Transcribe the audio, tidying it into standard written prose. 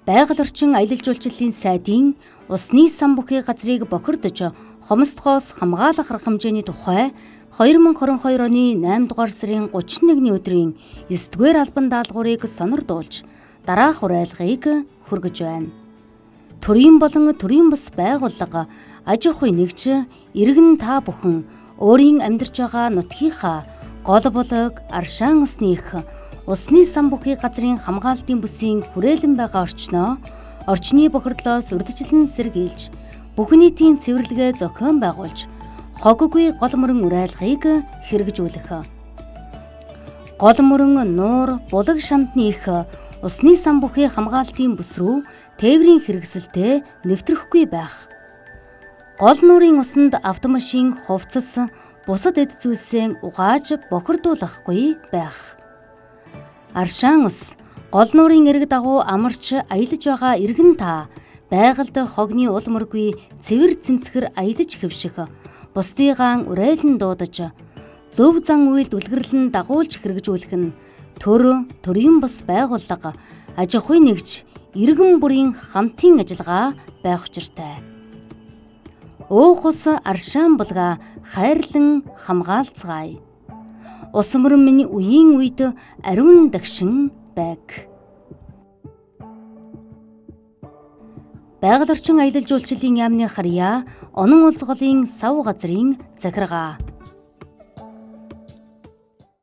Байгаль орчин аялал жуулчлалын сайдын усны сан бүхий газрыг бохирдож хомсдохоос хамгаалах арга хэмжээний тухай 2022 оны 8 дугаар сарын 31-ний өдрийн 9 дугаар албан даалгаврыг сонирдуулж дараах уриалгыг хүргэж байна. Төрийн болон төрийн бус байгууллага, аж ахуйн нэгж, иргэн та бүхэн өөрийн амьдарч байгаа нутгийнхаа гол булаг, аршаан усны их усны сан бүхий газрын хамгаалтын бүсийн хүрээлэн байгаа орчноо орчны бохирдлоос урьдчилан сэргийлж, бүх нийтийн цэвэрлэгээ зохион байгуулж, хоггүй гол мөрөн уриалгыг хэрэгжүүлэх. Гол мөрөн, нуур, булаг шандны их усны сан бүхий хамгаалтын бүс рүү тээврийн хэрэгсэлтэй нэвтрэхгүй байх. Гол нуурын усанд автомашин, хувцас, бусад эд зүйлсээ угааж бохирдуулахгүй байх. Аршаан ус гол нуурын эрэг дагуу амарч аялаж байгаа иргэн та байгальд хогны ул мөргүй цэвэр цэмцгэр аялаж хэвших, бусдыгаан уриалан дуудаж, зөв зан үйлд үлгэрлэн дагуулж хэрэгжүүлэх нь төр, төрийн бус байгууллага, аж ахуйн нэгж, иргэн бүрийн хамтын ажиллагаа байх учиртай. Уух ус аршаан булгаа хайрлан хамгаалцгаая. Ус мөрөн минь үеийн үед ариун дагшин байг. Байгаль орчин аялал жуулчлалын яамны харьяа Онон улс голын сав газрын захиргаа.